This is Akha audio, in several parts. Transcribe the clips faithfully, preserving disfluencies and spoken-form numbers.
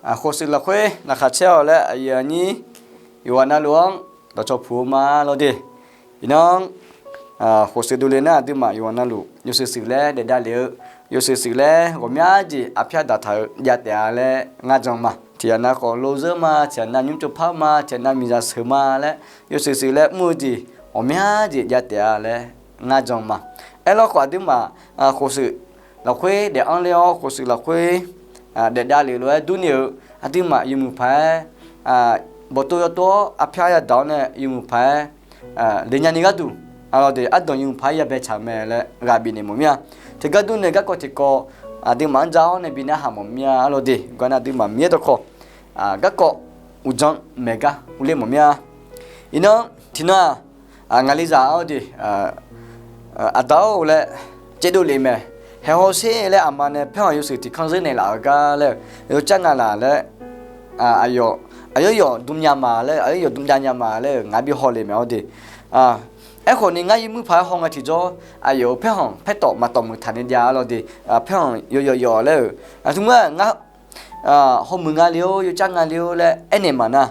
Khof shuif lafkhoer laqkhaq caer-awq laer aqyuif aqnyir yawqghaq navluf-anr dawqcawq puq-eu ma lawr de. Iqnan, khof shuif dovle nar aqduimaf yawqghaq navluf yawshuif shuif laer daef davlef-eu, yawshuif shuif laer ghawqmya jeq arpyar daqtaq-eu jav taef-a laer ngar jan ma. Tiqghaq nav khawf lozeur ma, tiqghaq nav nymr tsov par ma, tiqghaq nav miqzaq sheuq ma laer yawshuif shuif laer mr-eu jeq ghawqmya jeq jav taef-a laer ngar jan ma. Aerlawr khawf aqduimaf khof shuif lafkhoer daef-anr ler-awr, khof shuif lafkhoer daef davlef lof-aer durni-eu, aqduimaf yawmuiq paq-aer bawqtov yawtov-awr arpyar yadaq-awr nae yawmuiq paq-aer le nyani gharduq, aqlawq de ardanq yawmuiq paq-aer yabae tsaq-eu mae laer ghaq bifnaeq mawf mir-a. Tiqgar durni garkawv tiqkawv aqduimaf-anr ja-awr nae bi narhaq mawf mir-a. Aqlawq de gar nar aqduimaf Miqyaer dawqkawq garkawv uqdzan maeq gar urler mawf mir-a. Iqnan tiqnan-aq, ngaqlizaq-awr de, aqda-or laer caevdov lef mae. Haeqhaw sher laer aqma nae paerkhanq yawshuif tiqkanr zeur naeqlaf-euq gar laer, yawcar nga laq laer, aqyawf, aqyawf yawf dm nya ma laer, aqyawf yawf dm jav nya ma laer-euq ngaq bi haw lef mae-awr de. Aerkhawf ni ngar yawmuiq paq-aer haw ngae tiqjawr, aqyawf-euq paerkhanq paertawf maqtawf muiq taq ni jav-a lawr de. Paerkhanq yawqyawf yawf laer-euq, aqtmr-aq ngar hawmuiq nga le-or, yawcar nga le-or laer aernaeq maqnar.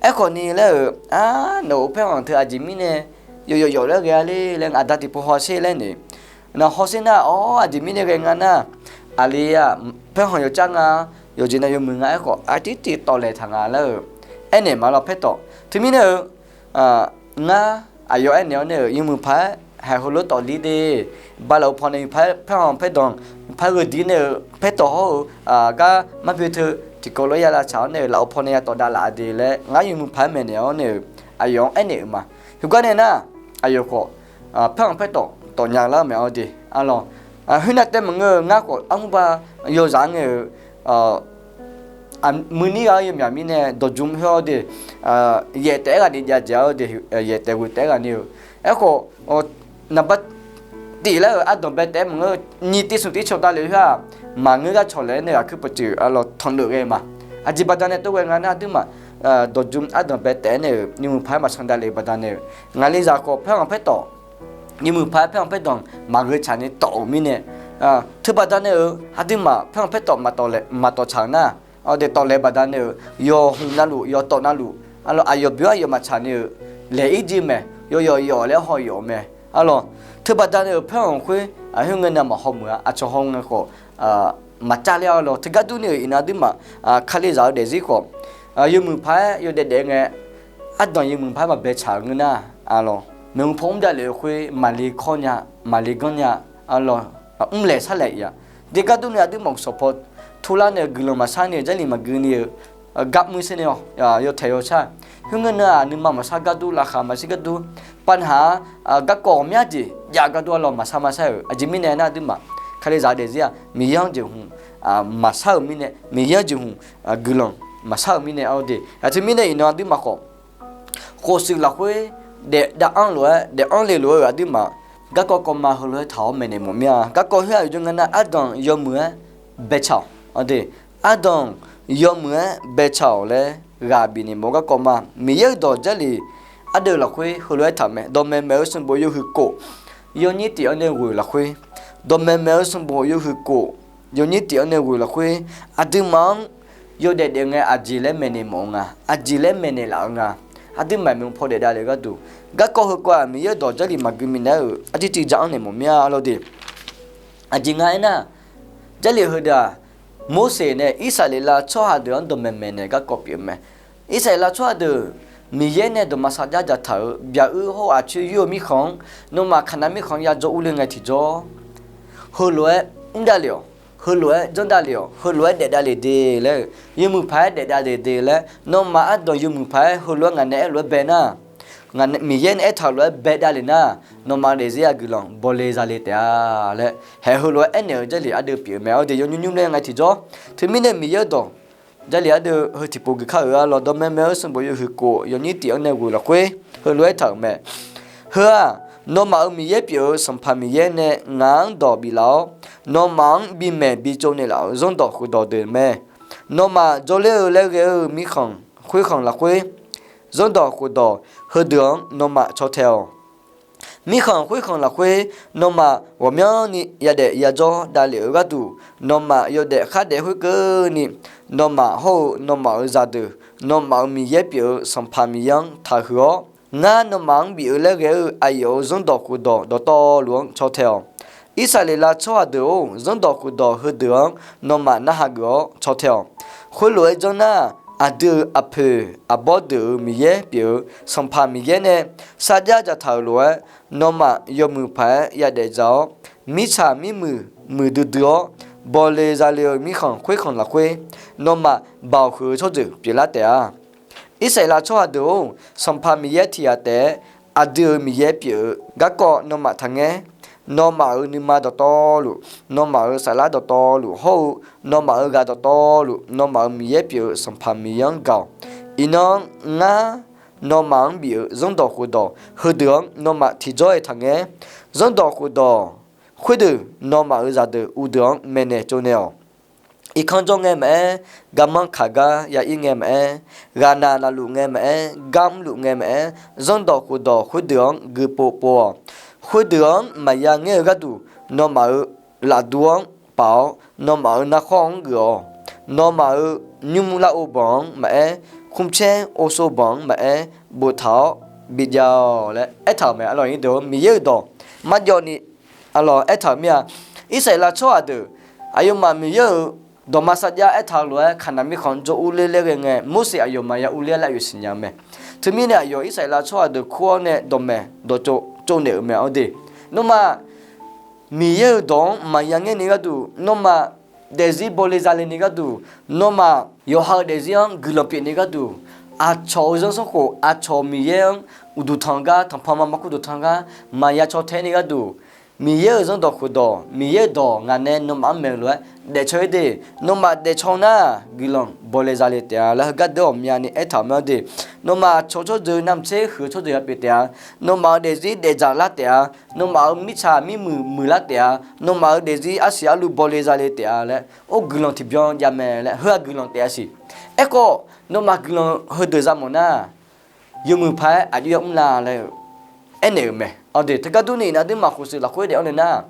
Aerkhawf ni laer-euq, ar, nawq-euq paerkhanq teu aqjeq mirnae yawqyawf yawf laer ghae-a le laer, aqda tiqpov hawsher laer naeq. Nawq hawsher nar-awr aqjeq mirnae ghae nga nar, aqli-aq paerkhanq yawcar nga, yawqjeq nav yawmuiq nga. Aerkhawf aqtirtiv tawflaeq taq nga laer-euq aernaeq ma lawr paertawf. Teumirnae-eu, ngar aqyawf aernaeq-awr nae-euq yawmuiq paq-aer haeq heulof-aer tawflir de. Bala-euq paw nae yawmuiq paq-aer paerkhanq paerdanq, yawmuiq paq-aer gheudir nae-euq paertawf hawr-eu gar marpoe teu tiqkawv lof-aer ya lavtsaq-awr nae-euq lafov paw nae ya tawf davlaf de laer ngar yawmuiq paq-aer maeqnaeq-awr nae-euq aqyawf-anr aernaeq-euq ma. Heugar nae nar, aqyawf khawf paerkhanq paertawf tawfnya lar-eu mae-awr de. Aqlawq, khoernav taev maqngeur-eu ngar khawf armur ba yawzaq-anr ngae-euq muiqnir ghaq-eu yawmyaq mirnae dawqjmq hawr-awr de, yaef taef-aer ghaq ni jav dzaeq-awr de, yaef taef ghoeq taef-aer ghaq ni-euq. Aerkhawf, naqba tif laer-euq ardanq bae taef-aer maqngeur, nyiq tiv smq tiv cawq davlef khoer-aq, maqngeur gar cawq laef-aer nae ghaqkuir pawqtsuif aqlawq tanqdeuq ghae ma. Aqjeq baqdanae tov ghae nga nar aqduimaf dawqjmq ardanq bae taef-aer nae-euq yawmuiq paq-aer maqcan davlef baqdanae-euq, ngaqlizaq khawf paerkhanq paertawf yawmuiq paq-aer paerkhanq paerdanq maqgheu tsaq ni tawf-euq mirnae, teubaqdanae-euq aqduimaf paerkhanq paertawf maqtawf tsaq-euq nar, awq de tawflaeq baqdanae-euq yawq hmq navluf yawq tawf navluf, aqlawq aqyawf bymr aqyawf maqtsaq ni-euq laeq-ir jir mae. Yawqyawf yawf laer haw yawf mae. Aqlawq, teubaqdanae-euq paerkhanq khoer aqkhoer ngae nae maqhaw muiq-a. Aqcawq haw ngae khawf maqcav ler-a. Aqlawq, teugar durni-euq iqnan aqduimaf kalizaq-eu daefzir khawf, yawmuiq paq-aer yawdaef daef ngae, ardanq yawmuiq paq-aer maqbae tsaq-euq ngeur nar, aqlawq, maeqhu paw mr davlef-eu khoer maqli kawr nya, maqli ganr nya. Aqlawq, mrlaeq sarlaeq-a. Degar durni aqduimaf sanqpaw turlar nae-euq guiqlanq maqshar ni-euq, jarlif maqgui ni-euq, gar mr sher nae-awq, yawtaeq yawshar, khoerngae nar-aq nuima maqshar gardur, laqkhaq maqshir gardur, pavnaq-a, garkawv ghawqmya jeq jav gardur, aqlawq maqshar maqshar-euq aqjeq mirnae nar aqduimaf kalizaq daefzir-aq Miqyaer-anr jeqhmq maqshar-euq mirnae, Miqyaer-anr jeqhmq guiqlanq maqshar-euq mirnae-awr de. Aqteumirnae iqnan aqduimaf khawf, khofshuif lafkhoer daef dav-anr lof-aer daef-anr le lof-aer-euq aqduimaf garkawv kawv ma heulof-aer taq-awr maeqnaeq mawf mir-a. Garkawv khoer-aq yawqjawr ngae nar ardanq yawmuiq-aer baetaq-awq. Awq de, ardanq yawmuiq-aer baetaq-awq laer ghaq bifnaeq mawf-eu garkawv ma. Miqyaer-euq dawq Jarlif ardeuv lafkhoer heulof-aer taq-euq mae. Dawqmaeq maeq-eu sanqbof yawhuiq kof yawnyir tif-anr nae ghoeq lafkhoer, dawqmaeq maeq-eu sanqbof yawhuiq kof yawnyir tif-anr nae ghoeq lafkhoer, aqduimaf-anr yawdaef daef ngae aqjeq laer maeqnaeq mawf-eu nga, aqjeq laer maeqnaeq laf-eu nga. Aqduimaf maeqhu paw daef davlef gharduq, garkawv heukawv-aq Miqyaer-euq dawq Jarlif maqgui minav-euq ardirtiv ja-anr naeq mawf mir-a. Aqlawq de, aqjeq nga aernar, Jarlif heudeuq-aq Morseq nae Irsaqleqlav tsawrhaq deuq-anr dawqmaeq maeqnaeq garkawv pyeuf-eu mae. Irsaqleqlav tsawrhaq deuq Miqyaer nae dawq maqsar jar dzaqtaq-euq byaq-uir hawr-eu aqcoer yoer-eu mirkhanq-anr, nawmaf Kaqnav mirkhanq-anr ya dzaw urle ngae tiqjawr, heulof-aer mr davlef-awq, heulof-aer janr davlef-awq, heulof-aer daef davlef de laer-eu, yawmuiq paq-aer daef davlef de laer, nawmaf ardanq yawmuiq paq-aer heulof-aer ngaq nae aerlof-aer bae nar, Miqyaer nae aertaq-euq lof-aer bae davlef nar, nawmaf daefzir-aq guiqlanq bawle zale taef-a laer haeq heulof-aer aernaeq-eu Jarlif ardeuv pyeuf-eu mae. Awq de, yawnymr nymr laer ngae tiqjawr, teumirnae Miqyaer-euq dawq Jarlif ardeuv heu tiqpov geuf kar-euq. Aqlawq, dawqmaeq maeq-eu sanqbof yawhuiq kof yawnyir tif-anr nae ghoeq lafkhoer heulof-aer taq-euq mae. Heu-aq, nawmaf-euq Miqyaer pyeuf-eu Sanqpaq Miqyaer nae ngaq-anr dawq biflaf-awr, nawmaf-anr bimaeq bitsov naeqlaf-euq zanrdawq khofdawq deuq mae. Nawmaf jawrler-eu laer ghae-eu mirkhanq khoerkhanq lafkhoer, zanrdawq khofdawq heudeuq-anr nawmaf caw tae-awq. Mirkhanq khoerkhanq lafkhoer, nawmaf ghawqmyanrni yadaef yajawr davlef-eu gharduq, nawmaf yawdaef khardaef khoerkeuvni, nawmaf hawr-eu nawmaf-euq zaqdeuq, nawmaf-euq Miqyaer pyeuf-eu Sanqpaq Miqyaer-anr taqhuiq-awr, ngar nawmaf-anr bif-eu laer ghae-eu aqyawf-euq zanrdawq khofdawq dawqtawvluf-anr caw tae-awq. Irsaqleqlav tsawrhaq deuq-or, zanrdawq khofdawq heudeuq-anr nawmaf narhaq geuf-awr caw tae-awq. Khoerlof-aer janr nar, aqdui-euq aqpoeq aqbawr deuq-euq Miqyaer pyeuf-eu Sanqpaq Miqyaer nae sarjax dzaqtaq-euq lof-aer, nawmaf yawmuiq paq-aer yadaef dzaq-awr, mirtsaq mirmuiq muiqdui dui-awr, bawle zale-eu mirkhanq khoerkhanq lafkhoer, nawmaf baoq huiq-eu tsawrjeuq pyeuflar taef-a. Irsaqleqlav tsawrhaq deuq-or, Sanqpaq Miqyaer tiq ghaq taef-aer aqdui-euq Miqyaer pyeuf-eu garkawv nawmaf taqngaer. Nawmaf-euq nuima dawqtawvluf, nawmaf-euq saflar dawqtawvluf hawr-eu, nawmaf-euq ghaq dawqtawvluf, nawmaf-euq Miqyaer pyeuf-eu Sanqpaq Miqyaer-anr gaq-awq. Iqnan ngar nawmaf-anr bif-euq zanrdawq khofdawq heudeuq-anr nawmaf tiqjawr-aer taqngaer. Zanrdawq khofdawq khoerdeuq nawmaf-euq zaqdeuq uqdeuq-anr maeqnaeq tsovnaeq-awq. Irkanr jawr ngae maqaer, garmanr kaq gar ya ir ngae maqaer, ghaqnaq navluf ngae maqaer, garmrluf ngae maqaer, zanrdawq khofdawq khoerdeuq-anr guiqpov pov-awq. Khoerdeuq-anr maqya ngaer-eu gharduq, nawmaf-euq lafdu-anr paf-awr, nawmaf-euq narkhawr-anr geuf-awq. Nawmaf-euq nymr lar ov banq-anr maqaer, khmrcaer ovsov banq-anr maqaer, boftaq-awr bijav-awq laer aertaq-euq mae. Aqlawq-anr deuq-or, Miqyaer-euq dawq marjawvni aqlawq aertaq-euq mir-a. Irsaqleqlav tsawrhaq deuq aqyawfmaf Miqyaer-euq dawqma sarjax aertaq-eu lof-aer Kaqnaq mirkhanq-anr jawr urler laer ghae ngae, Morseq aqyawfmaf ya urler laer aqyawf siqnya-eu mae. Teumirnae aqyawf Irsaqleqlav tsawrhaq deuq kur-awr nae dawqmaeq dawqtsov tsovnaeq-euq mae-awr de. Nawmaf Miqyaer-euq dawq-anr maqya ngaer ni gharduq, nawmaf daefzir bawle zale ni gharduq, nawmaf yawqha-euq daefzir-anr guiqlanq pyeuf ni gharduq, aqcawq-euq zanrsanrkhof aqcawq Miqyaer-anr uqduq tanq gar, tanqpanq maqma kur duq tanq gar maqya caw tae ni gharduq, Miqyaer-euq zanrdawq khofdawq, Miqyaer-euq dawq ngaq nae nawmaf-anr maeq-eu lof-aer daefcaw-ir de. Nawmaf daefcaw nar, guiqlanq bawle zale taef-a laer heugar deuq ghawqmyani aertaq-euq mae-awr de. Nawmaf aqcawq tsawrjeuq navmaqtser huiq-eu tsawrjeuq ya pyeuf taef-a. Nawmaf-euq daefzir daefdzaq lar taef-a. Nawmaf-euq mirtsaq mirmuiq muiqlar taef-a. Nawmaf-euq daefzir arsiq arluv bawle zale taef-a laer, or guiqlanq tiqbyan jav mae laer, heu-aq guiqlanq taef-a siq. Aerkhawf, nawmaf guiqlanq heudeuq za mawf nar, yawmuiq paq-aer aqjox-aer mrla laer-eu aernaeq-euq mae. Awr de, teugar durni iqnan aqduimaf khofshuif lafkhoer daef-awr nae nar,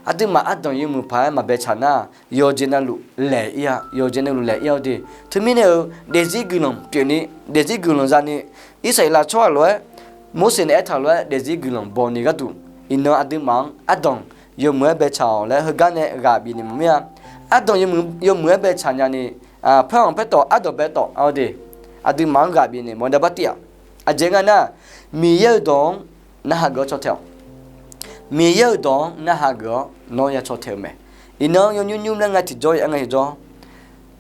aqduimaf ardanq yawmuiq paq-aer maqbae tsaq nar, yawqjeq navluf laeq-ir-a, yawqjeq navluf laeq-ir-awr de. Teumirnae-eu daefzir guiqlanq pyeufni, daefzir guiqlanq zani, Irsaqleqlav tsawrhaq lof-aer, Morseq nae aertaq lof-aer daefzir guiqlanq bawni gharduq, iqnan aqduimaf-anr ardanq yawmuiq-aer bae tsaq-awq laer heugar nae ghaq bifnaeq mawf mir-a. Ardanq yawmuiq, yawmuiq-aer bae tsaq nyani, paer-anr paertawf ardanq baetawf-awr de, aqduimaf-anr ghaq bifnaeq mawf-eu darbar tif-aq, aqjeq nga nar, Miqyaer-euq dawq-anr narhaq geuf-awr caw tae-awq. Miqyaer-euq dawq-anr narhaq geuf-awr nawr ya caw tae-eu mae. Iqnan yawnymr nymr laer ngae tiqjawr, ya aer ngae tiqjawr,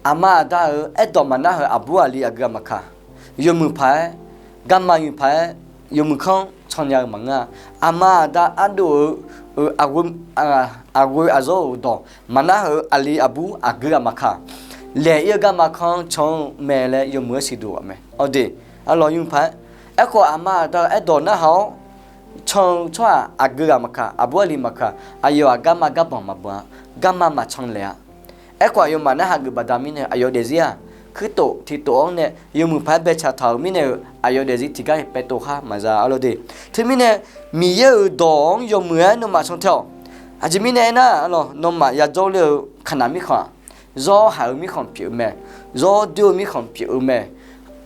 aqma aqda-euq aerdawq maqnar-euq aqbur aqli aqgeu aqmaqkaq, yawmuiq paq-aer, garma nymq paq-aer, yawmuiq kanr cannya-eu maqngeur-a. Aqma aqda ardov-eu, aqghoe aqzawr-euq dawq maqnar-euq aqli aqbur aqgeu aqmaqkaq, laeq-ir-eu garma kanr can-eu mae laer yawmuiq-aer siqduq-aq mae. Awr de, aqlawq yawmuiq paq-aer, aerkhawf aqma aqda-euq aerdawq narhaq-awr can-eu tsawrhaq aqgeu ghaq maqkaq, aqbur aqli maqkaq, aqyawf-aq garma garbanq maqbanq-a, garma maqcan laeq-a. Aerkhawf aqyawfmaf narhaq geuf baqda mirnae aqyawf daefzir-aq, kuirtof tiqtof-anr nae yawmuiq paq-aer baetaq taq-euq mirnae-euq aqyawf daefzir tiqgar paev tov khar maqza-a lawr de. Teumirnae, Miqyaer-euq dawq-anr yawmuiq-aer nawmaf can tae-awq. Aqjeq mirnae aernar, nawmaf yajawr ler-eu Kaqnaq mirkhanq-aq, zawr haiq-eu mirkhanq pyeuf-eu mae, zawr doer-eu mirkhanq pyeuf-eu mae,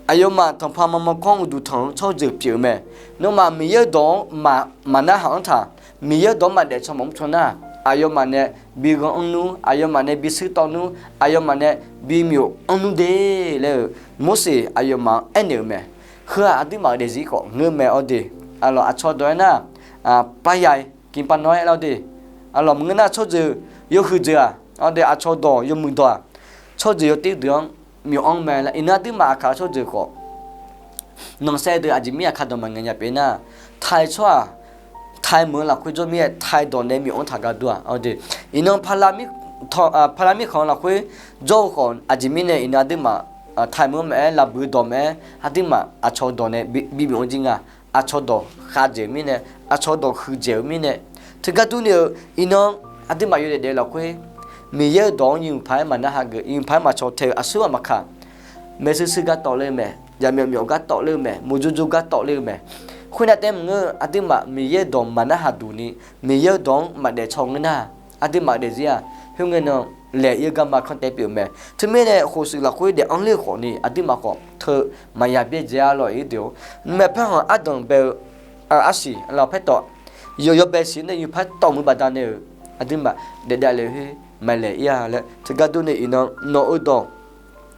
aqyawfmaf tanqpanq maqma kanr uqduq tanq-eu tsawrjeuq pyeuf-eu mae. Nawmaf Miqyaer-euq dawq-anr maqnar haq-anr taq, Miqyaer-euq dawq-anr maqdaef can maqmr can nar, aqyawfmaf nae bi ghanr anr nmr, aqyawfmaf nae bi shuir tawv nmr, aqyawfmaf nae bi myawf anr nmr de laer-eu Morseq aqyawfmaf-anr aernaeq-eu mae. Heu-aq aqduimaf-euq daefzir khawf ngeur mae awr de. Aqlawq aqcawq dawq-aer nar, parya-i ginpar nawr-aer lar de. Aqlawq maqngeur nar tsawrjeuq yawhuiq jeuq-aq, awr de aqcawq dawq yawmuiq dawq-aq, tsawrjeuq yawtir deuq-anr myawf anr mae laer. Iqnan aqduimaf aqkaq tsawrjeuq khawf, nanqsaev deuq aqjeq mir aqkaq dawq maqngaeq nya pyeuf nar, tai tsawrhaq, tai meuq-eu lafkhoer jawr mir-aer tai dawq nae myawf anr taq gar dur-aq, awr de. Iqnan pala mirkhanq-eu lafkhoer jawr-eu khawf, aqjeq mirnae iqnan aqduimaf tai meuq-anr maqaer, lavbuiq-eu dawq maqaer, aqduimaf aqcawq dawq nae bimyawf-anr jir nga. Aqcawq dawq khavdzaeq-eu mirnae, aqcawq dawq huiqdzaeq-eu mirnae, teugar durni-eu iqnan aqduimaf yawdaef daef-eu lafkhoer, Miqyaer-euq dawq-anr yawmuiq paq-aer maqnar hageuf, yawmuiq paq-aer maqcawq tae-eu aqsurghaq maqkaq, maershuir shuir gar tawv ler-eu mae, jaqmyawf myawf gar tawv ler-eu mae, murjur jur gar tawv ler-eu mae. Khoernav taef maqngeur, aqduimaf Miqyaer-euq dawq maqnarhaq duq ni, Miqyaer-euq dawq-anr maqdaef caw ngeur nar, aqduimaf daefzir-aq, khoerngae nan laeq-ir-eu garma kanr taef pyeuf-eu mae. Teumirnae khofshuif lafkhoer daef-anr ler-eu khawf ni, aqduimaf khawf teu maqya byaerdzae-a lawr-ir deuq-or. Nuima paerkhanq ardanq bae-eu arsiq lawq paertawf, yawqyawq bae siq nae yawpaer tawv muiq baqdanae-euq, aqduimaf daef davlef khoer maqlaeq-ir-a laer teugar durni iqnan nawq-eu dawq,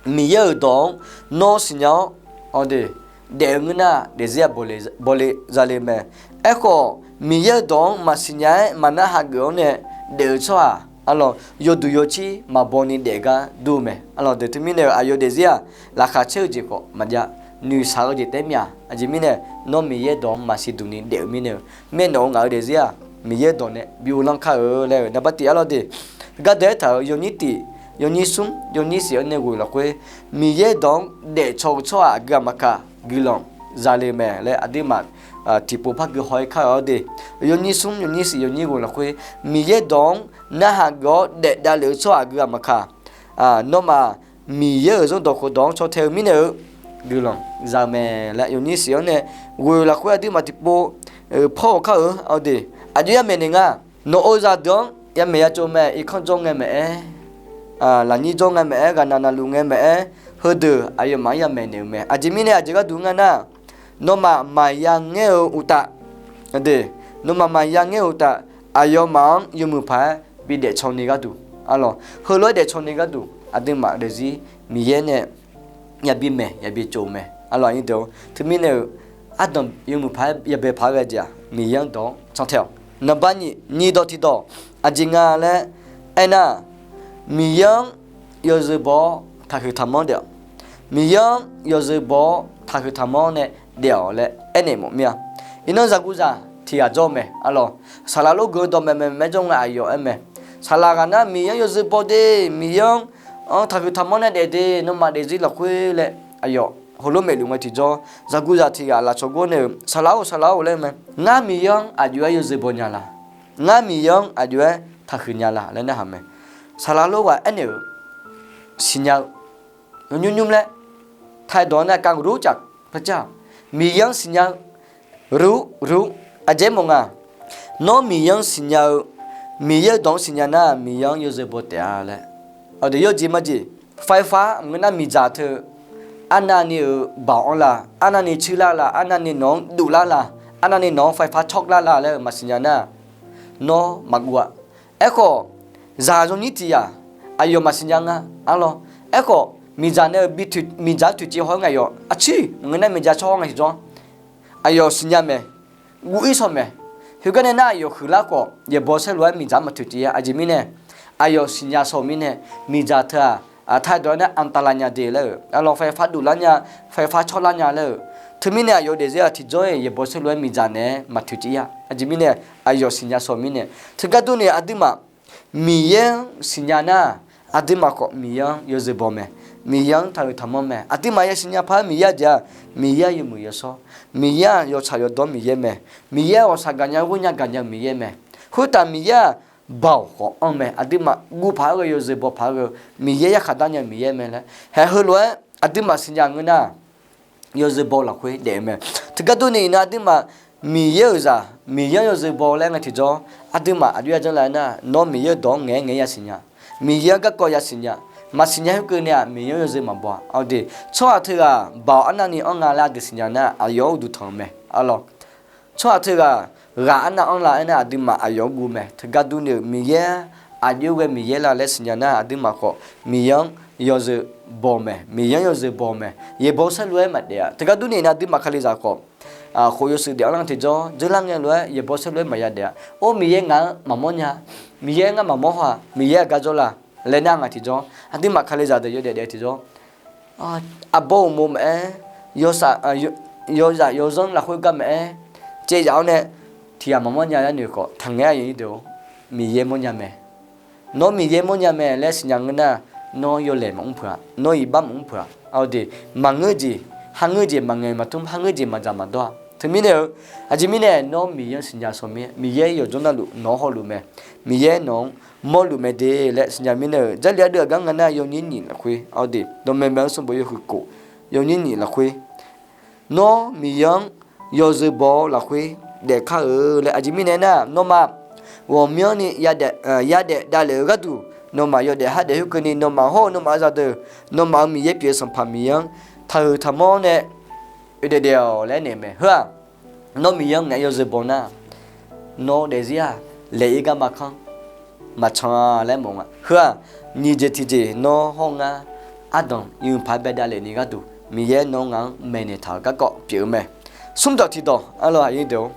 Miqyaer-euq dawq-anr nawr siqnya-awr, awq de, daef-eu ngeur nar daefzir-aq bawle zale mae. Aerkhawf, Miqyaer-euq dawq-anr maqsiqnya-aer maqnarhaq geuf-awr nae daef-eu tsawrhaq arlawq, yawduq yawcir maqbaw ni daef gar dur-eu mae. Arlawq de, teumirnae-eu aqyawf daefzir-aq, laqkhaq caer-eu jeq khawf maqjav, noeqshaq-eu jeq taef-aer myav. Aqjeq mirnae, nawr Miqyaer dawq-anr maqsiq duq ni daef-eu mirnae-eu, maernawf-eu ngaq-eu daefzir-aq, Miqyaer dawq nae byov lanr kar-eu laer-eu naqbar tif arlawq de. Gardeuq aertaq-euq yawnyir tif, yawnyir smr, yawnyir siq-anr nae ghoe lafkhoer, Miqyaer dawq-anr daefcaw-eu tsawrhaq aqgeu aqmaqkaq guiqlanq zale mae laer aqduimaf tiqpov par gui haw-ir kar-eu-awr de. Yawnyir smr, yawnyir siq, yawnyir ghoe lafkhoer, Miqyaer dawq-anr narhaq geuf-awr daef davlef-eu tsawrhaq aqgeu aqmaqkaq, nawmaf Miqyaer-euq zanrdawq khofdawq-anr caw tae-eu mirnae-eu guiqlanq za-eu mae laer yawnyir siq-anr nae ghoe lafkhoer aqduimaf tiqpov pawr-eu kar-eu-awr de. Aqjox yar maeqnaeq nga. Nawq-euq zaqdeuq-anr yamaeq ya tsov mae. Irkanr jawr ngae maeq-aer, lafnyir jawr ngae maeq-aer, ghaqnaq naqluf ngae maeq-aer, heudeuq aqyawfmaf-anr yamaeq naeq-eu mae. Aqjeq mirnae aqjeq gharduq nga nar, nawmaf maqya ngaer-eu uqtaf, de, nawmaf maqya ngaer-eu uqtaf, aqyawfmaf-anr yawmuiq paq-aer bidaef caw ni gharduq, arlawq, heulof-aer daef caw ni gharduq aqduimaf daefzir Miqyaer nae yabi maeq yabi tsov-eu mae. Arlawq, aqnyir deuq-or, teumirnae-eu ardanq yawmuiq paq-aer yabae paq-aer ghae jeq-aq, Miqyaer-anr dawq-anr cantae-awq. Naqbar nyiq, nyiq dawq tiqdawq aqjeq nga laer aernar, Miqyaer-anr yawzeu baw-awr taqhuiq taqmanr daef-awq. Miqyaer-anr yawzeu baw-awr taqhuiq taqmanr nae daef-awq laer aernaeq mawf mir-a. Iqnan zaqguqzaq tiq ghaq jawr-eu mae. Arlawq, saqlaq lof geu-eu dawqmaeq maeq maeq jawr nga aqyawf aer mae. Saqlaq ghaq nar Miqyaer-anr yawzeu baw de, Miqyaer-anr taqhuiq taqmanr nae daef de, nawmaf daefzir lafkhoer laer aqyawf heulof maeqluf ngae tiqjawr, zaqguqzaq tiq ghaq lafcawq gor nae-euq, Saqlaq-or, saqlaq-or laer mae. Ngar Miqyaer-anr aqjox-aer yawzeu baw nya la? Ngar Miqyaer-anr aqjox-aer taqhuiq nya la laer narhaq mae. Saqlaq lof ghaq aernaeq-euq, siqnya-eu, yawnymr nymr laer, taedawq-anr nar การรู้จักพระเจ้า, Miqyaer-anr siqnya-eu, รู้, รู้, aqjeq mawf nga. Nawr Miqyaer-anr siqnya-eu, Miqyaer-euq dawq-anr siqnya nar Miqyaer-anr yawzeu baw taef-a laer. Awq de, yawjeq majeq, ไฟฟ้า maqngeur nar miqdzaq teu, arnavni-euq baoq-anr la, arnavni tsuir lar la, arnavni nawq-anr duf lar la, arnavni nawq-anr ไฟฟ้า choq lar la laer-eu maqsiqnya nar, nawr maqguv-a. Aerkhawf, zaq yawnyir tiq yaq aqyawf maqsiqnya nga, arlawr. Aerkhawf, miqdzaq nae-eu bi, miqdzaq-anr toeqciv haw-aer ngae aqyawf aqcir maqngeur nar miqdzaq tsawr haw nga tiqjawr, aqyawf siqnya mae, guv-ir shawq mae. Khoergar nae nar aqyawf huiqlar khawf yaeqbawq saerlu-aer miqdzaq-anr maqtoeqciv-a. Aqjeq mirnae, aqyawf siqnya shawq mirnae, miqdzaq teu-aq, taedawq-aer nar อันตราย-nya de laer-eu, arlawr, ไฟฟ้า duf lar nya, ไฟฟ้า choq lar nya laer-eu. Teumirnae aqyawf daefzir-aq tiqjawr-iq yaeqbawq saerlu-aer miqdzaq naeq-aer maqtoeqciv-a. Aqjeq mirnae, aqyawf siqnya shawq mirnae, teugar durni aqduimaf Miqyaer-anr siqnya nar, aqduimaf khawf Miqyaer-anr yawzeu baw mae, Miqyaer-anr taqhuiq taqmanr mae. Aqduimaf yasiqnya par-aer Miqyaer-a jeq-aq, Miqyaer-aq yawmuiq yawshawr, Miqyaer-aq yawtsaq yawdawr Miqyaer mae, Miqyaer-aq ghawqshaq gaqnya ghoer nya gaqnya-eu Miqyaer mae. Khoertaf Miqyaer-aq baoq khawf anr mae, aqduimaf guv paq-aer ghae yawzeu baw paq-aer ghae-eu Miqyaer yarkhaq darnya-eu Miqyaer mae laer haeq heulof-aer aqduimaf siqnya ngeur nar, yawzeu baw lafkhoer daef-eu mae. Teugar durni iqnan aqduimaf Miqyaer-euq zaq, Miqyaer-anr yawzeu baw laer ngae tiqjawr, aqduimaf aqjox-aer janrlar-aer nar, nawr Miqyaer-euq dawq-anr ngaeq-aer ngaeq-aer yasiqnya, Miqyaer-anr garkawv yasiqnya, maqsiqnya khoerkeuvni-aq Miqyaer-anr yawzeu maqbaw-a. Awq de, tsawrhaq teughaq baoq arnavni anr nga laer aqdui siqnya nar, aqyawf-anr uqduq tanq-eu mae, arlawr. Tsawrhaq teughaq ghaq arnav anr la aernar, aqduimaf aqyawf-anr guv mae. Teugar durni-euq Miqyaer aqjox ghae Miqyaer la laer siqnya nar, aqduimaf khawf Miqyaer-anr yawzeu baw mae, Miqyaer-anr yawzeu baw mae. Yaeqbawq saerlu-aer maqdaef-a. Teugar durni iqnan aqduimaf Kalizaq khawf, khof yawshuif daef-anr lar tiqjawr, dzeurlar ngae lof-aer yaeqbawq saerlu-aer maqya daef-a. Or, Miqyaer ngaq-anr maqmawr nya, Miqyaer ngar maqmawr haw-aq, Miqyaer aqgar jawr la laer nar ngaq tiqjawr, aqduimaf Kalizaq deuq yawdaef daef tiqjawr, aqbawr uqmov maqaer, yawzaq yawzanr lafkhoer gar maqaer, caev yaf-awr nae tiq ghaq maqmawr nya laer noeq khawf, taqngaeq-aer aqyuif aqnyir deuq-or, Miqyaer mawrnya mae. Nawr Miqyaer mawrnya mae laer siqnya ngeur nar, nawr yawlaeq maqmr peuq-a, nawr iqbax maqmr peuq-a. Awq de, maqngeur jeq, kharngeur jeq maqngaeq maqtmr, kharngeur jeq maqdzaq maqdawr-a. Teumirnae-eu, aqjeq mirnae nawr Miqyaer-anr siqnya shawq mir-aer, Miqyaer yawqjawr navluf nawq-anr hawluf mae, Miqyaer nawq-anr mawrluf mae de laer siqnya mirnae-eu, Jarlif ardeuv aqgar nga nar yawnyir nyiq lafkhoer, awq de, dawqmaeq maeq-anr sanqbof yawhuiq khof, yawnyir nyiq lafkhoer, nawr Miqyaer-anr yawzeu baw-awr lafkhoer daefkar-eu laer. Aqjeq mirnae aernar, nawmaf ghawqmyanrni yadaef davlef-eu gharduq, nawmaf yawdaef hardaef khoerkeuvni, nawmaf hawr-eu nawmaf-eu zaqdeuq, nawmaf-euq Miqyaer pyeuf-eu Sanqpaq Miqyaer-anr taqhuiq taqmawr nae oe daef daef-awq laer aernaeq-eu mae. Heu-aq, nawr Miqyaer-anr ngaeq-aer yawzeu baw nar, nawr-eu daefzir-aq, laeq-ir garma kanr maqcan-a laer mawf nga. Heu-aq, nyiq jeq tiqjeq nawr hawr ngar ardanq iqhuiq paq-aer bae davlef ni gharduq, Miqyaer nawr ngaq-anr maeqnaeq taq-euq garkawv pyeuf-eu mae. Smrdawq tiqdawq arlawr aqyuif deuq-or,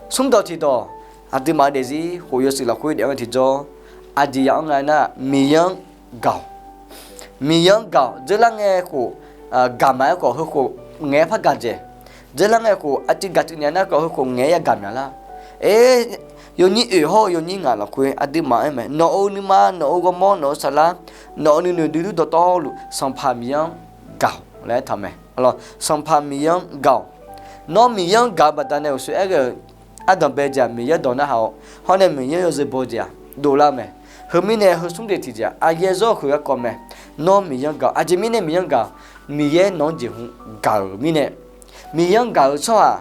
smrdawq tiqdawq, aqduimaf-eu daefzir khof yawshuif lafkhoer daef-anr tiqjawr, aqjeq ya-anr nga nar, Miqyaer-anr gaq-awq. Miqyaer-anr gaq-awq. Dzeurlar ngae khof gaq ma-aer khawf, heu khof ngaeq-aer par gaq dzaeq. Dzeurlar ngae khof aqcuiv gaqcuiv nya nar khawf, heu khof ngaeq-aer yagaq mya lar. Aer, yawnyir oeq hawr-eu yawnyir ngaq lafkhoer aqduimaf aer mae, nawq-euq nuima, nawq-euq ghawrmawr, nawq-euq saflar, nawq-euq nuinoeq duidui dawqtawvluf Sanqpaq Miqyaer-anr gaq-awq laer aertaq mae. Sanqpaq Miqyaer-anr gaq-awq. Nawr Miqyaer-anr gaq-eu baqdanae uqshoe aer ghae-euq ardanq bae jeq-aq, Miqyaer dawq narhaq-awr, hawr nae Miqyaer yawzeu baw jeq-aq dovlar mae. Heu mirnae heu smr jeq tiqjeq-aq, aqyuif zawr-eu khoeq garkawv mae. Nawr Miqyaer-anr gaq-awq. Aqjeq mirnae Miqyaer-anr gaq-awq. Aqjeq mirnae Miqyaer-anr gaq-eu mirnae, Miqyaer-anr gaq-eu tsawrhaq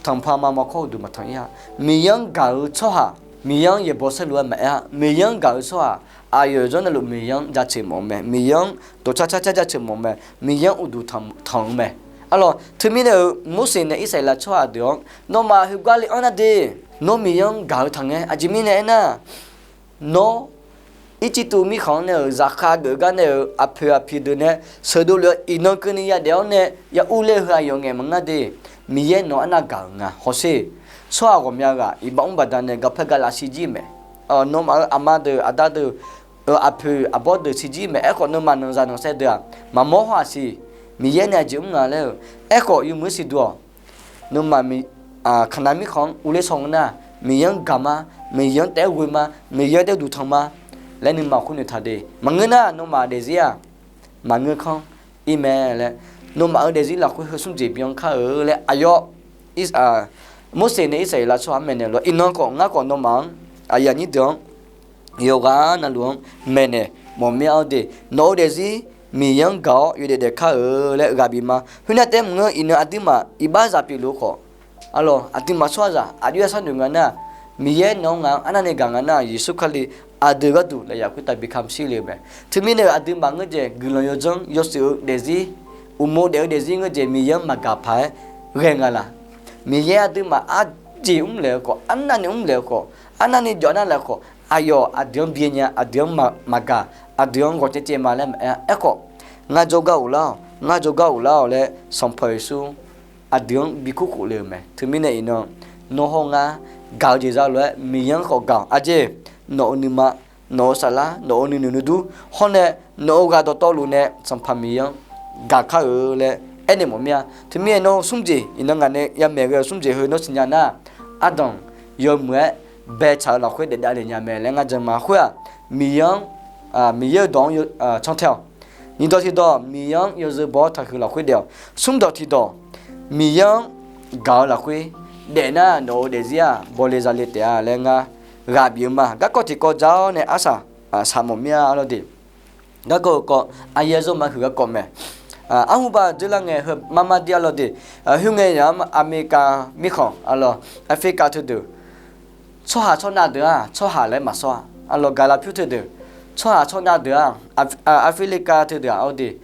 tanqpaq maqmawr kawr uqduq maqtanq-ir-a. Miqyaer-anr gaq-eu tsawrhaq, Miqyaer-anr yaeqbawq saerlu-aer maqaer-a. Miqyaer-anr gaq-eu tsawrhaq aqyawf zanr navluf Miqyaer-anr jaceuq mawf-eu mae. Miqyaer-anr dawqcar car car jaceuq mawf-eu mae. Miqyaer-anr uqduq tanq-eu mae. Arlawr, teumirnae-euq Morseq nae Irsaqleqlav tsawrhaq deuq-anr, nawmaf heugar le anr nar de, nawr Miqyaer-anr gaq-eu taqngaer. Aqjeq mirnae aernar, nawr Ircivtuv mirkhanq-anr nae-euq zaqkhav geuf gar nae-euq aqpoeq aqpiq deuq nae sheuqdov lef-awr iqnan keuvni yadaef-awr nae ya urler-eu heu aqyawf ngaeq maqngeur de. Miqyaer nawq-anr arnav gaq-euq nga. Hawsher, tsawrhaq ghawqmya ghaq iqbax mr baqdanae garpaer galav shirjir mae. Nawmaf-euq aqma deuq aqda deuq-euq aqpoeq aqbawr deuq shirjir mae. Aerkhawf nawmaf nanqzaq nanqsaer deuq-aq maqmawr haw-aq siq. Miqyaer nae aqjeq mr nga laer-eu. Aerkhawf yawmuiq-aer siqduq-awq. Nawmaf Kaqnav mirkhanq-anr uvler shaw ngeur nar, Miqyaer-anr gaq ma, Miqyaer-anr taef-aer ghoe ma, Miqyaer-anr taef-aer uqduq tanq ma laer nuima khoer noeqtaq de. Maqngeur nar nawmaf daefzir-aq maqngeur kanr ir mae laer, nawmaf-euq daefzir lafkhoer heu smr jeq byan kar-eu laer aqyawf Morseq nae Irsaqleqlav tsawrhaq-anr maeqnaeq lof-aer, iqnan khawf ngar khawf nawmaf-anr, aqyuif aqnyir deuq-anr, yawqghaq navluf-anr maeqnaeq mawf mir-a de. Nawq-eu daefzir Miqyaer-anr gaq-awr yawdaef daef kar-eu laer ghaq bif ma. Khoernar taef-aer maqngeur, iqnan aqduimaf iqbaxzaq pyeufluf-eu khawf, arlawr aqduimaf tsawrhaqzaq aqjox-aer sharnoeq nga nar, Miqyaer nawq-anr ngaq-anr arnavni gaq nga nar, Yeqsur Kali aqdui gharduq lafyaq khoertav bi kamq shir le-eu mae. Teumirnae-euq aqduimaf ngeurjaeq guiqlanq yawdzanr yawshuif-eu daefzir, uqmov daef-eu daefzir ngeurjaeq Miqyaer-anr maqgaq paq-aer ghae nga laq. Miqyaer aqduimaf arjeq mrlaeq-eu khawf, arnavni mrlaeq-eu khawf, arnavni jawf nar laeq khawf, aqyawf aqdui-anr byae nya, aqdui-anr maqgaq, aqdui-anr ghawq caev caev ma laer maqaer-a. Aerkhawf, ngar jawrgar ghoflar-awq, ngar jawrgar ghoflar-awq laer Sanqpaq Yeqsur aqdui-anr bi kurkhof le-euq mae. Teumirnae iqnan nawr hawr ngar gaq-eu jeq za lof-aer Miqyaer-anr khawf gaq-awq. Aqjeq, nawq-euq nuima, nawq-euq saflar, nawq-euq nuinoeq nuidur hawr nae, nawq-euq ghaq dawqtawvluf nae Sanqpaq Miqyaer-anr gaq kar-eu laer aernaeq mawf mir-a. Teumirnae nawr smr jeq, iqnan ngaq nae yamaeq ghae-eu smr jeq heu nawr siqnya nar, ardanq yawmuiq-aer baetsaq-eu lafkhoer daef davlef nya mae laer ngar jan ma. Khoer-aq, Miqyaer-anr, Miqyaer-euq dawq-anr cantae-awq. Nyiqdawq tiqdawq, Miqyaer-anr yawzeu baw-awr taqhuiq lafkhoer daef-awq. Smrdawq tiqdawq, Miqyaer-anr gaq-eu lafkhoer daef nar, nawq-euq daefzir-aq bawle zale taef-a laer ngar ghaq bif-eu ma. Garkawv tiqkawv ja-awr nae arsaq saq mawf mir-a lawr de. Garkawv-eu kawv, aqyuif zawr ma huiq garkawv mae. Arhuba dzeurlar ngae heu marmar dir-a lawr de. Khoerngae yaq-anr Aqmeqkaq mirkhanq, arlawr, Aqfriqkaq teudeuq, tsawrhaq tsawrnav deuq-aq tsawrhaq laer maqsawr-a. Arlawr, gaqlaq pyur teudeuq, tsawrhaq tsawrnav deuq-aq, Aqfriqkaq teudeuq-aq, awr de,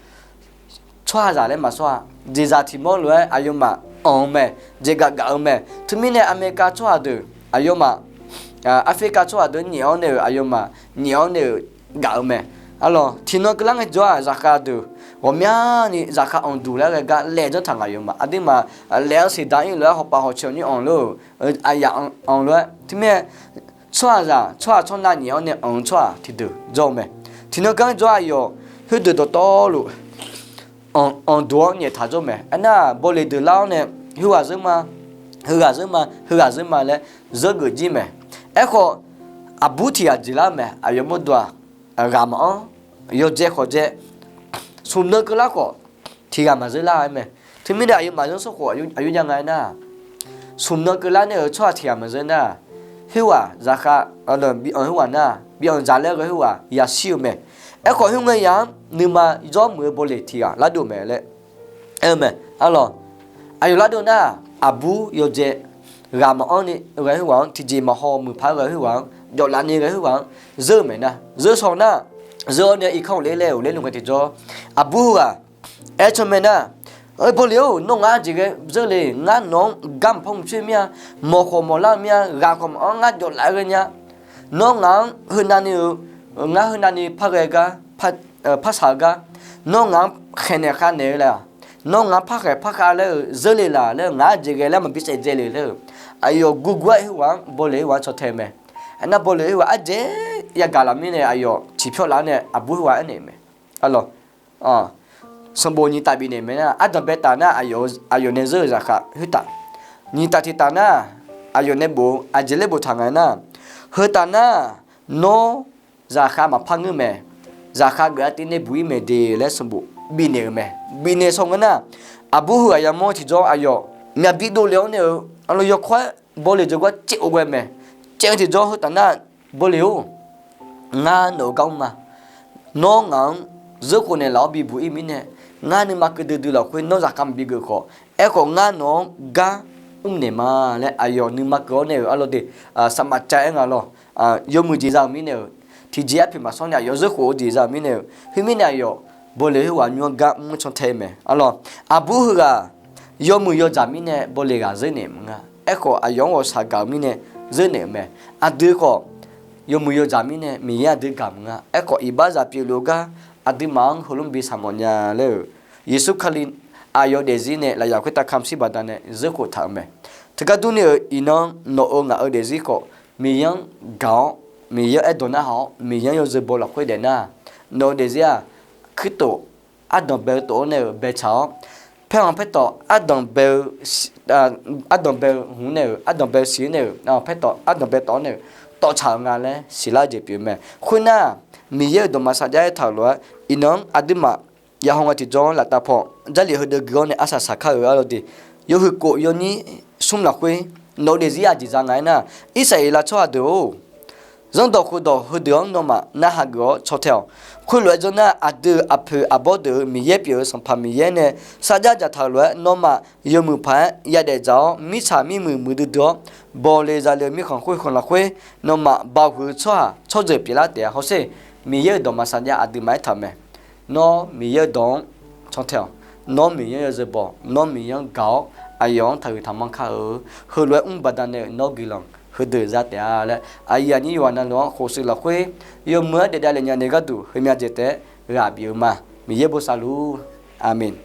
tsawrhaqzaq laer maqsawr-a. Jeqzaq tiq mawr lof-aer aqyawfmaf anq-eu mae. Jeqgaf gaf-eu mae. Teumirnae Aqmeqkaq tsawrhaq deuq aqyawfmaf, Aqfriqkaq tsawrhaq deuq nyaef-awr nae-euq aqyawfmaf nyaef-awr nae-euq gaf-eu mae. Arlawr, tiqnan keuvlar ngaejawr-aq, zaqkhav deuq ghawqmyani zaqkhav anqduq laer ghae gar laejanr taq ngaq yawfmaf aqduimaf laef-anr siqdaq-ir lof-aer hawpav hawqcoeq nyir anq lor-eu, aqyaf anq lof-aer. Teumirnae tsawrhaqzaq tsawrhaq tsawrnav nyaef-awr nae anq-eu tsawrhaq tiqdeuq jawr-eu mae. Tiqnan keuvlar jawr-aq, yawq, khoerdeuq dawqtawvluf anq, anqduq-anr nyaeftaq jawr mae. Aernar, bawleq deuq lar-awr nae, khoerghaq zeur ma, heughaq zeur ma, heughaq zeur ma laer zeur geuf jir mae. Aerkhawf, aqbur tiq ghaq jeq lar-eu mae. Aqyawf mawrdo-aq, ghaq maqanr, yawdzae khawqdzae, smq nan keuvlar khawf tiq ghaq maqzeur lar-aer mae. Teumirnae aqyawfmaf zanrsanrkhof aqyawf jav nga-aer nar, smq nan keuvlar nae-euq tsawrhaq tiq ghaq maqzeur nar, khoerghaq zaqkhav bi anq khoerghaq nar, bi anq dzaq laer ghae khoerghaq yashir-eu mae. Aerkhawf, khoerngae yaq-anr nuima zawr muiq-eu bawleq tiq ghaq lardov mae laer aer-eu mae. Arlawr, aqyawf lardov nar, aqbur yawdzae ghaq maqanr ni ghae khoerghaq-anr, tiqjeq maqhaw muiqpaq-aer ghae khoerghaq-anr, jawflaf ni ghae khoerghaq-anr zeur-eu mae nar, zeur shaw nar, zeur-awr nae irkanr ghofler laer ghofler luf ngae tiqjawr, aqbur heughaq aer caw mae nar, Bawleq-or, nawr ngaq-anr aqjeq ghae zeur le. Ngar nawq-anr gar maqpar mq coer mir-a, mawq khawf mawq lar-eu mir-a, ghaq khawf maqanr, ngar jawflaf ghae nya. Nawr ngaq-anr heunav ni-euq, ngar heunav ni par ghae gar, par shaq-eu gar, nawr ngaq-anr khaeqnaeq khavnaeq-eu laer-aq, nawr ngaq-anr par khaeq par khav laer-euq zeur le laq laer ngaq-anr aqjeq ghae laer maqbi saef dzae le laer-euq, aqyawf gurgur-aer khoerghaq-anr Bawleq khoerghaq-anr caw tae mae. Aernar Bawleq khoerghaq aqjeq yagaq laf mirnae aqyawf ciqpyawr laf-awr nae aqbur khoerghaq aernaeq-eu mae. Arlawq, sanqbof nyiq taf bifnaeq mae nar, ardanq bae taf nar, aqyawf nae zeur-euq zaqkhav khoertaf, nyiq taf tiq taf nar, aqyawf nae bof-eu aqjeq laer boftaq nga nar, heu taf nar, nawr zaqkhav maqpar ngeur mae, zaqkhav geuf-a tiv nae buq-ir mae de laer sanqbof bifnaeq-eu mae. Bifnaeq shaw nga nar, aqbur heughaq yamawr tiqjawr aqyawf myavbi dovle-awr nae-eu, arlawq, yawkawr-aer Bawleq jawrgar caev-eu ghae mae. Caev-eu tiqjawr heu taf nar, Bawleq-or, ngar nawq-euq gar mr ma. Nawr ngaq-anr zeur khof naeqlaf-awr bibuq-ir mirnae, ngar nuima keuv duidui lafkhoer nawr zaqkhav maqbi geuf khawf, aerkhawf ngar nawq-anr gar mrnaeq ma laer aqyawf nuima keuv-awr nae-euq arlawq de, saqmaf cav-aer nga lawr. Yawmuiq jeq za-euq mirnae-euq, tiqjeq arpoeq maqsanr ni aqyawf zeur khof-eu jeq za-euq mirnae-euq, khoermirnae aqyawf Bawleq khoerghaq nymr-anr gar mr caw tae-eu mae. Arlawq, aqbur heughaq yawmuiq yawdzaq mirnae Bawleq ghaq zeur naeq maqnga. Aerkhawf aqyawf-anr ghawqshaq gaq-euq mirnae zeur naeq-euq mae. Aqdui khawf yawmuiq yawdzaq mirnae Miqyaer aqdui gaq maqnga. Aerkhawf iqbaxzaq pyeufluf-eu gar aqduimaf-anr heulof-anr bi saqmawf nya laer-euq, Yeqsur Kali aqyawf daefzir nae lafyaq khoertav kamq shir baqdanae zeur khof taq-euq mae. Teugar durni-euq iqnan nawq-euq ngaq-euq daefzir khawf Miqyaer-anr gaq-awr, Miqyaer-anr aerdawq narhaq-awr Miqyaer-anr yawzeu baw lafkhoer daef nar, nawq-euq daefzir-aq, Kirtof ardanq bae-eu tof-anr nae-euq baetsaq-awr, paerkhanq paertawf ardanq bae-eu ardanq bae-eu hmq nae-euq, ardanq bae-eu siq-anr nae-euq, paertawf ardanq bae tawf-anr nae-euq tawftsaq-euq nga laer siqlar-eu jeq pyeuf mae. Khoernar, Miqyaer-euq dawqma sarjax aertaq-euq lof-aer, iqnan-anr aqduimaf yahaw nga tiqjawr-anr laftav paw, Jarlif heudeuq gui-awr nae arsaq saqkar-euq arlawr de, yawhuiq kof yawnyir smr lafkhoer, nawq-eu daefzir aqjeq za nga aernar, Irsaqleqlav tsawrhaq deuq-or, zanrdawq khofdawq heudeuq-anr nawmaf narhaq geuf-awr caw tae-awq. Khoerlof-aer janr nar, aqdui-euq aqpoeq aqbawr deuq-euq Miqyaer pyeuf-eu Sanqpaq Miqyaer nae sarjax dzaqtaq-euq lof-aer, nawmaf yawmuiq paq-aer yadaef dzaq-awr, mirtsaq mirmuiq muiqdui dui-awr, bawle zale-eu mirkhanq khoerkhanq lafkhoer, nawmaf baoq huiq-eu tsawrhaq tsawrjeuq pyeuflar taef-a. Hawsher, Miqyaer-euq dawqma sarjax aqduimaf aertaq-euq mae. Nawr Miqyaer-euq dawq-anr caw tae-awq. Nawr Miqyaer-anr yawzeu baw, nawr Miqyaer-anr gaq-awr, aqyawf-anr taqhuiq taqmanr kar-eu, heulof-aer mr baqdanae nawr guiqlanq heudeuq za taef-a laer, aqyuif aqnyir yawqghaq navluf-anr khofshuif lafkhoer, yawmuiq-aer daef davlef nya nae gharduq heumya jeq taef-aer ghaq bif-eu ma. Miqyaer bosav luf-ur. Aqmeq.